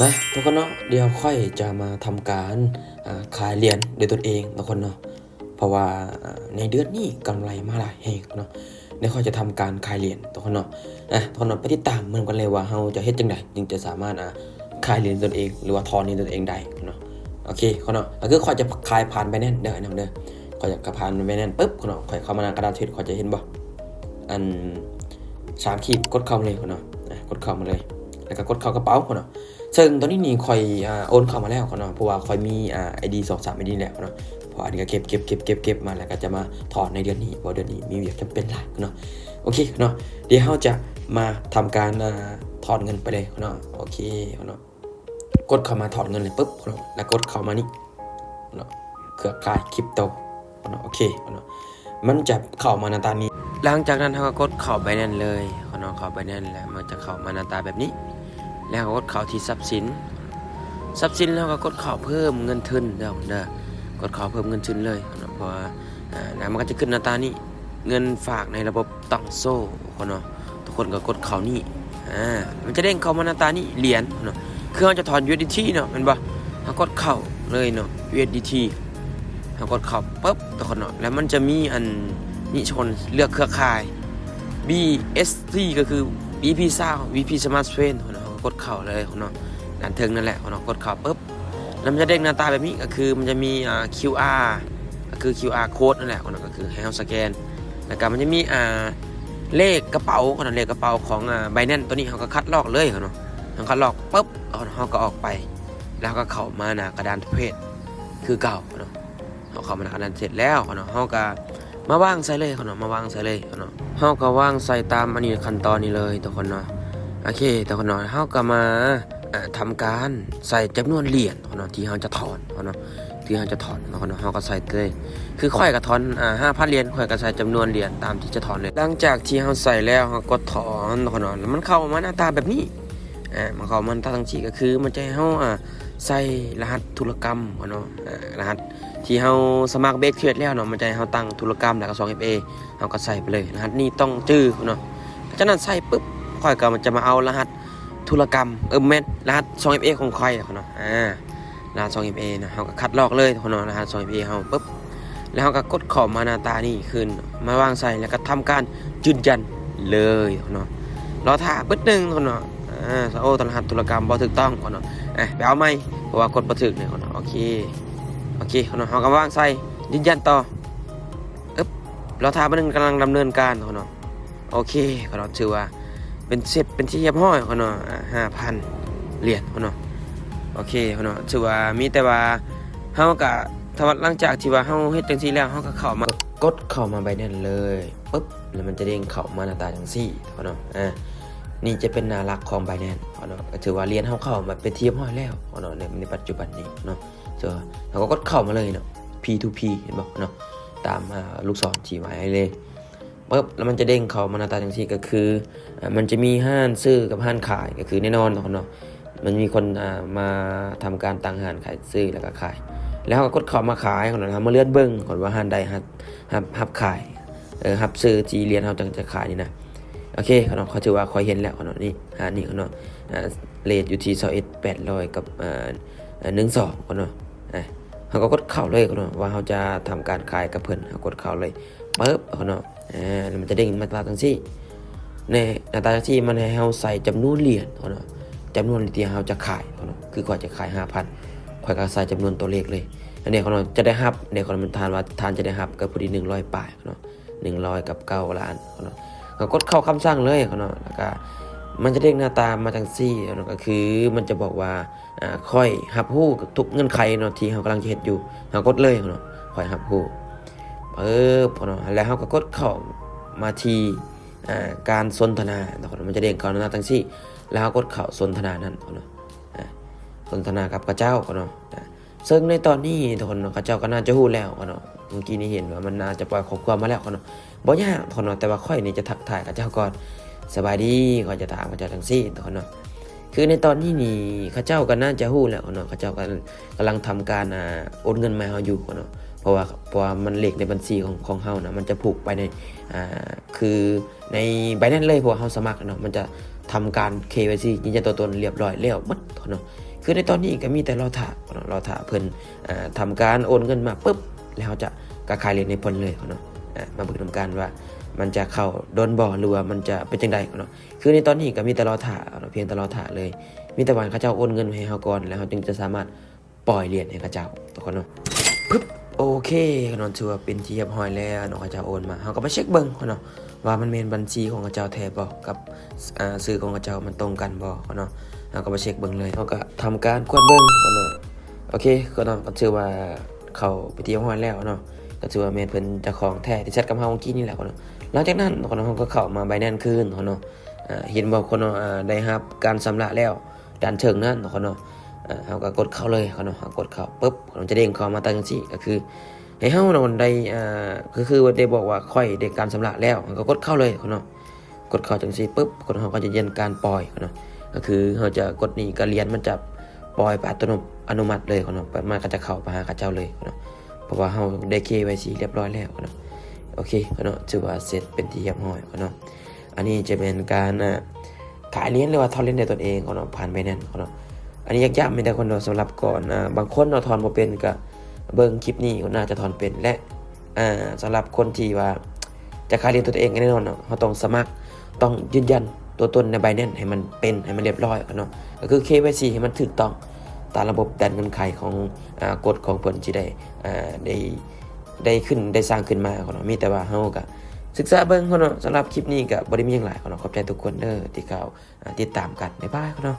ມາທຸກຄົນເນາະ ດຽວຂ້ອຍຈະມາທຳການ ອາ ຂາຍຫຼຽນດ້ວຍຕົນເອງທຸກຄົນເນາະ ເພາະວ່າ ອາ ໃນເດືອນນີ້ກຳໄລມາຫຼາຍແຮງເນາະ. ດຽວຂ້ອຍຈະທຳການຂາຍຫຼຽນທຸກຄົນເນາະ. ອາ ທຸກຄົນເນາະ ໄປຕິດຕາມເບິ່ງກັນເລີຍວ່າເຮົາຈະເຮັດຈັ່ງໃດຈຶ່ງຈະສາມາດ ອາ ຂາຍຫຼຽນຕົນເອງ ຫຼືວ່າຖອນຫຼຽນຕົນເອງໄດ້ເນາະ. ໂອເຄເນາະ ກໍຄືຂ້ອຍຈະຂາຍຜ່ານ Binance ເດີ ນ້ອງເດີ. ຂ້ອຍຈະຂາຍຜ່ານ Binance ປຶບເນາະ ຂ້ອຍເຂົ້າມາໜ້າກະດານເທຣດ ຂ້ອຍຈະເຫັນບໍ່ ອັນ ສາມຂີດ ກົດເຂົ້າມາເລີຍເນາະ. ອາ ກົດເຂົ້າມາເລີຍ ແລ້ວກໍກົດເຂົ້າກະເປົາເນາະ. ເຊິ່ງຕອນນີ້ນີ້ຂ້ອຍ ອາ ໂອນເຂົ້າມາແລ້ວເນາະ ເພາະວ່າຂ້ອຍມີ ອາ ໄອດີ ສອງສາມໄອດີແລ້ວເນາະ. ເພາະວ່າອັນນີ້ກໍເກັບ ເກັບ ເກັບ ເກັບ ເກັບມາ ແລ້ວກໍຈະມາຖອນໃນເດືອນນີ້ ເພາະເດືອນນີ້ມີວຽກຈຳເປັນຫຼາຍເນາະ. ໂອເຄເນາະ ດຽວເຮົາຈະມາທຳການ ອາ ຖອນເງິນໄປເລີຍເນາະ. ໂອເຄເນາະ ກົດເຂົ້າມາຖອນເງິນເລີຍປຶບເນາະ ແລ້ວກົດເຂົ້າມານີ້ເນາະ ເຄືອຂ່າຍຄຣິບໂຕເນາະ. ໂອເຄເນາະ ມັນຈະເຂົ້າມາໜ້າຕານີ້. ຫຼັງຈາກນັ້ນເຮົາກໍກົດເຂົ້າ Binance ເລີຍເນາະ. ເຂົ້າ Binance ແລ້ວມັນຈະເຂົ້າມາໜ້າຕາແບບນີ້ ແລ້ວເຮົາກໍກົດເຂົ້າທີ່ຊັບສິນ ຊັບສິນ ແລ້ວເຮົາກໍກົດເຂົ້າເພີ່ມເງິນທຶນເດີ ເດີ ກົດເຂົ້າເພີ່ມເງິນທຶນເລີຍເນາະ. ເພາະວ່າ ອາ ແລ້ວມັນກໍຈະຂຶ້ນໜ້າຕານີ້ ເງິນຝາກໃນລະບົບຕັ້ງໂສ້ເນາະ. ທຸກຄົນກໍກົດເຂົ້ານີ້ ອາ ມັນຈະເດ້ງເຂົ້າມາໜ້າຕານີ້ ຫຼຽນເນາະ ຄືເຮົາຈະຖອນ USDT ເນາະ ແມ່ນບໍ່? ເຮົາກົດເຂົ້າເລີຍເນາະ USDT ເຮົາກົດເຂົ້າປຶບທຸກຄົນເນາະ ແລ້ວມັນຈະມີອັນນີ້ ທຸກຄົນເລືອກເຄືອຂ່າຍ BSC ກໍຄື VP ຊາວ VP Smart Chain ເນາະ ເຮົາກໍກົດເຂົ້າເລີຍເນາະ ດ້ານເທິງນັ້ນແຫຼະເນາະ. ກົດເຂົ້າປຶບ ແລ້ວມັນຈະເດ້ງໜ້າຕາແບບນີ້ ກໍຄືມັນຈະມີ ອ່າ ຄິວອາ ກໍຄື ຄິວອາ code ນັ້ນແຫຼະເນາະ ກໍຄືໃຫ້ເຮົາສະແກນ ແລ້ວກໍມັນຈະມີ ອ່າ ເລກກະເປົາເນາະ ເລກກະເປົາຂອງ ອ່າ Binance ຕົວນີ້ ເຮົາກໍຄັດລອກເລີຍເນາະ. ເຮົາຄັດລອກປຶບ ເຮົາກໍອອກໄປ ແລ້ວເຮົາກໍເຂົ້າມາໜ້າກະດານເທຣດຄືເກົ່າເນາະ. ເຮົາເຂົ້າມາໜ້າກະດານເທຣດແລ້ວເນາະ ເຮົາກໍມາວາງໃສ່ເລີຍເນາະ ມາວາງໃສ່ເລີຍເນາະ. ເຮົາກໍວາງໃສ່ຕາມອັນນີ້ ຂັ້ນຕອນນີ້ເລີຍທຸກຄົນເນາະ. ໂອເຄທຸກຄົນເນາະ ເຮົາກໍມາ ອ່າ ທຳການໃສ່ຈຳນວນຫຼຽນເນາະ ທີ່ເຮົາຈະຖອນເນາະ ທີ່ເຮົາຈະຖອນເນາະ ເຮົາກໍໃສ່ເລີຍ. ຄືຂ້ອຍກໍຖອນ ອ່າ ຫ້າພັນຫຼຽນ ຂ້ອຍກໍໃສ່ຈຳນວນຫຼຽນຕາມທີ່ຈະຖອນເລີຍ. ຫຼັງຈາກທີ່ເຮົາໃສ່ແລ້ວ ເຮົາກໍຖອນເນາະ ແລ້ວມັນເຂົ້າມາໜ້າຕາແບບນີ້ ອາ ມັນເຂົ້າມາໜ້າຕາຈັ່ງຊີ້ ກໍຄືມັນຈະໃຫ້ເຮົາ ອາ ໃສ່ລະຫັດທຸລະກຳເນາະ ອາ ລະຫັດທີ່ເຮົາສະໝັກ Base Trade ແລ້ວເນາະ ມັນຈະໃຫ້ເຮົາຕັ້ງທຸລະກຳ ແລ້ວກໍ ສອງເອັຟເອ ເຮົາກໍໃສ່ໄປເລີຍ ລະຫັດນີ້ຕ້ອງຈື່ເນາະ. ຈາກນັ້ນໃສ່ປຶບ ຂ້ອຍກໍຈະມາເອົາລະຫັດທຸລະກຳ ເອີ ແມ່ນ ລະຫັດ ສອງເອັຟເອ ຂອງຂ້ອຍເນາະ ອາ ລະຫັດ ສອງເອັຟເອ ເນາະ. ເຮົາກໍຄັດລອກເລີຍເນາະ ລະຫັດ ສອງເອັຟເອ ເຮົາປຶບ ແລ້ວເຮົາກໍກົດເຂົ້າມາໜ້າຕານີ້ຄືນ ມາວາງໃສ່ ແລ້ວກໍທຳການຢືນຢັນເລີຍເນາະ. ລໍຖ້າບຶດໜຶ່ງເນາະ ອາ ໂອ້ ລະຫັດທຸລະກຳບໍ່ຖືກຕ້ອງເນາະ ອາ ໄປເອົາໃໝ່ ເພາະວ່າກົດບໍ່ຖືກເນາະ. ໂອເຄ ໂອເຄເນາະ ເຮົາກໍວາງໃສ່ ຢືນຢັນຕໍ່ ອຶບ ລໍຖ້າບຶດໜຶ່ງ ກຳລັງດຳເນີນການເນາະ. ໂອເຄເນາະ ຖືວ່າເປັນເສັດເປັນທີ່ຮຽບຮ້ອຍເນາະ ອາ ຫ້າພັນຫຼຽນເນາະ. ໂອເຄເນາະ ຖືວ່າມີແຕ່ວ່າເຮົາກະ ຖ້າວ່າຫຼັງຈາກທີ່ວ່າເຮົາເຮັດຈັ່ງຊີ້ແລ້ວ ເຮົາກໍເຂົ້າມາ ກົດເຂົ້າມາ Binance ເລີຍປຶບ ແລ້ວມັນຈະເດ້ງເຂົ້າມາໜ້າຕາຈັ່ງຊີ້ເນາະ. ອາ ນີ້ຈະເປັນໜ້າຫຼັກຂອງ Binance ເນາະ ກໍຖືວ່າຫຼຽນເຮົາເຂົ້າມາເປັນທີ່ຮຽບຮ້ອຍແລ້ວເນາະ ໃນ ໃນປັດຈຸບັນນີ້ເນາະ. ເຮົາກໍກົດເຂົ້າມາເລີຍເນາະ P to P ເຫັນບໍ່ເນາະ ຕາມ ອາ ລູກສອນຊີ້ໄວ້ໃຫ້ເລີຍ. ປຶບ ແລ້ວມັນຈະເດ້ງເຂົ້າມາໜ້າຕາຈັ່ງຊີ້ ກໍຄື ອາ ມັນຈະມີຮ້ານຊື້ກັບຮ້ານຂາຍ ກໍຄືແນ່ນອນເນາະ ມັນມີຄົນ ອາ ມາທຳການຕັ້ງຮ້ານຂາຍ ຊື້ແລ້ວກໍຂາຍ ແລ້ວເຮົາກໍກົດເຂົ້າມາຂາຍເນາະ. ເຮົາມາເລື່ອນເບິ່ງກ່ອນວ່າຮ້ານໃດຮັບ ຮັບ ຮັບຂາຍ ເອີ ຮັບຊື້ທີ່ຫຼຽນເຮົາຈັ່ງຈະຂາຍນີ້ນະ. ໂອເຄເນາະ ຂ້ອຍຖືວ່າຂ້ອຍເຫັນແລ້ວເນາະ ນີ້ ຮ້ານນີ້ເນາະ ອາ ເຣດຢູ່ທີ່ຊາວເອັດແປດຮ້ອຍກັບ ອາ ອາ ໜຶ່ງສອງເນາະ. ອາ ເຮົາກໍກົດເຂົ້າເລີຍເນາະ ວ່າເຮົາຈະທຳການຂາຍກັບເພິ່ນ ເຮົາກົດເຂົ້າເລີຍ ປຶບເນາະ. ອາ ແລ້ວມັນຈະເດ້ງມາໜ້າຕາຈັ່ງຊີ້ ໃນໜ້າຕາຈັ່ງຊີ້ ມັນໃຫ້ເຮົາໃສ່ຈຳນວນຫຼຽນເນາະ ຈຳນວນທີ່ເຮົາຈະຂາຍເນາະ. ຄືຂ້ອຍຈະຂາຍຫ້າພັນ ຂ້ອຍກໍໃສ່ຈຳນວນຕົວເລກເລີຍ. ອັນນີ້ເນາະ ຈະໄດ້ຮັບ ໃນຄອມເມັນທ່ານວ່າທ່ານຈະໄດ້ຮັບກໍພໍດີໜຶ່ງຮ້ອຍປາຍເນາະ ໜຶ່ງຮ້ອຍກັບເກົ້າລ້ານເນາະ. ເຮົາກົດເຂົ້າຄຳສັ່ງເລີຍເນາະ ແລ້ວກໍມັນຈະເດ້ງໜ້າຕາມາຈັ່ງຊີ້ເນາະ ກໍຄືມັນຈະບອກວ່າ ອາ ຂ້ອຍຮັບຮູ້ທຸກເງື່ອນໄຂເນາະ ທີ່ເຮົາກຳລັງຈະເຮັດຢູ່ ເຮົາກົດເລີຍເນາະ ຂ້ອຍຮັບຮູ້ ປຶບເນາະ ແລ້ວເຮົາກໍກົດເຂົ້າມາທີ່ ອາ ການສົນທະນາເນາະ ມັນຈະເດ້ງເຂົ້າໜ້າຕາຈັ່ງຊີ້ ແລ້ວເຮົາກົດເຂົ້າສົນທະນານັ້ນເນາະ ອາ ສົນທະນາກັບເຂົາເຈົ້າເນາະ. ອາ ເຊິ່ງໃນຕອນນີ້ທຸກຄົນເນາະ ເຂົາເຈົ້າກໍໜ້າຈະຮູ້ແລ້ວເນາະ ເມື່ອກີ້ນີ້ເຫັນວ່າມັນໜ້າຈະປ່ອຍຂໍ້ຄວາມມາແລ້ວເນາະ. ບໍ່ຍາກທຸກຄົນເນາະ ແຕ່ວ່າຂ້ອຍນີ້ຈະທັກທາຍເຂົາເຈົ້າກ່ອນ ສະບາຍດີ ຂ້ອຍຈະຖາມເຂົາເຈົ້າຈັ່ງຊີ້ທຸກຄົນເນາະ. ຄືໃນຕອນນີ້ນີ້ເຂົາເຈົ້າກໍໜ້າຈະຮູ້ແລ້ວເນາະ ເຂົາເຈົ້າກໍກຳລັງທຳການ ອາ ໂອນເງິນມາໃຫ້ເຮົາຢູ່ເນາະ ເພາະວ່າ ເພາະວ່າມັນເລກໃນບັນຊີຂອງ ຂອງເຮົານະ ມັນຈະຜູກໄປໃນ ອາ ຄື ໃນ Binance ເລີຍ ເພາະວ່າເຮົາສະໝັກເນາະ ມັນຈະທຳການ KYC ຢືນຢັນຕົວຕົນລຽບຮ້ອຍແລ້ວໝົດເນາະ. ຄືໃນຕອນນີ້ກໍມີແຕ່ລໍຖ້າເນາະ ລໍຖ້າເພິ່ນ ອ່າ ທຳການໂອນເງິນມາປຶບ ແລ້ວເຮົາຈະກະຂາຍຫຼຽນໃຫ້ເພິ່ນເລີຍເນາະ. ອ່າ ມາເບິ່ງນຳກັນວ່າມັນຈະເຂົ້າດົນບໍ່ ຫຼືວ່າມັນຈະເປັນຈັ່ງໃດເນາະ. ຄືໃນຕອນນີ້ກໍມີແຕ່ລໍຖ້າເນາະ ພຽງແຕ່ລໍຖ້າເລີຍ ມີແຕ່ວ່າເຂົາເຈົ້າໂອນເງິນມາໃຫ້ເຮົາກ່ອນ ແລ້ວເຮົາຈຶ່ງຈະສາມາດປ່ອຍຫຼຽນໃຫ້ເຂົາເຈົ້າທຸກຄົນເນາະ. ປຶບ ໂອເຄເນາະ ຖືວ່າເປັນທີ່ຮຽບຮ້ອຍແລ້ວເນາະ ເຂົາເຈົ້າໂອນມາ ເຮົາກໍໄປເຊັກເບິ່ງເນາະ ວ່າມັນແມ່ນບັນຊີຂອງເຂົາເຈົ້າແທ້ບໍ່ ກັບ ອ່າ ຊື່ຂອງເຂົາເຈົ້າມັນຕົງກັນບໍ່ເນາະ. ເຮົາກໍໄປເຊັກເບິ່ງເລີຍ ເຮົາກໍທຳການກວດເບິ່ງເນາະ. ໂອເຄເນາະ ກໍຖືວ່າເຂົ້າເປັນທີ່ຮຽບຮ້ອຍແລ້ວເນາະ ກໍຖືວ່າແມ່ນເພິ່ນເຈົ້າຂອງແທ້ທີ່ແຊັດກັບເຮົາມື້ກີ້ນີ້ແຫຼະເນາະ. ຫຼັງຈາກນັ້ນເນາະ ເຮົາກໍເຂົ້າມາ Binance ຄືນເນາະ. ອ່າ ເຫັນບໍ່ເນາະ ອ່າ ໄດ້ຮັບການຊຳລະແລ້ວ ດ້ານເທິງນັ້ນເນາະ ເຮົາກໍກົດເຂົ້າເລີຍເນາະ. ເຮົາກົດເຂົ້າປຶບ ເຂົາຈະເດ້ງເຂົ້າມາຕັ້ງຈັ່ງຊີ້ ກໍຄືໃຫ້ເຮົາເນາະໄດ້ ອ່າ ກໍຄືໄດ້ບອກວ່າຂ້ອຍໄດ້ການຊຳລະແລ້ວ ເຮົາກໍກົດເຂົ້າເລີຍເນາະ. ກົດເຂົ້າຈັ່ງຊີ້ປຶບ ເຮົາກໍຈະຢືນຢັນການປ່ອຍເນາະ ກໍຄືເຮົາຈະກົດນີ້ ກໍຫຼຽນມັນຈະປ່ອຍໄປອັດຕະໂນ ອັດຕະໂນມັດເລີຍເນາະ ມັນກໍຈະເຂົ້າໄປຫາເຂົາເຈົ້າເລີຍເນາະ ເພາະວ່າເຮົາໄດ້ KYC ຮຽບຮ້ອຍແລ້ວເນາະ. ໂອເຄເນາະ ຖືວ່າເສັດເປັນທີ່ຮຽບຮ້ອຍເນາະ. ອັນນີ້ຈະແມ່ນການ ອ່າ ຂາຍຫຼຽນ ຫຼືວ່າຖອນຫຼຽນດ້ວຍຕົນເອງເນາະ ຜ່ານ Binance ເນາະ. ອັນນີ້ຢາກຢ້ຳໃຫ້ທຸກຄົນເນາະ ສຳລັບກ່ອນ ອ່າ ບາງຄົນເນາະຖອນບໍ່ເປັນ ກໍເບິ່ງຄລິບນີ້ກໍໜ້າຈະຖອນເປັນ ແລະ ອ່າ ສຳລັບຄົນທີ່ວ່າຈະຂາຍຫຼຽນຕົວເອງ ແນ່ນອນເນາະ ເຮົາຕ້ອງສະໝັກ ຕ້ອງຢືນຢັນຕົວຕົນໃນ Binance ໃຫ້ມັນເປັນ ໃຫ້ມັນຮຽບຮ້ອຍເນາະ ກໍຄື KYC ໃຫ້ມັນຖືກຕ້ອງຕາມລະບົບດ້ານເງື່ອນໄຂຂອງ ອ່າ ກົດຂອງເພິ່ນທີ່ໄດ້ ອ່າ ໄດ້ ໄດ້ຂຶ້ນ ໄດ້ສ້າງຂຶ້ນມາເນາະ. ມີແຕ່ວ່າເຮົາກໍສຶກສາເບິ່ງເນາະ. ສຳລັບຄລິບນີ້ກໍບໍ່ໄດ້ມີຫຍັງຫຼາຍເນາະ. ຂອບໃຈທຸກຄົນເດີທີ່ເຂົ້າ ອ່າ ຕິດຕາມກັນ. ບາຍບາຍເນາະ.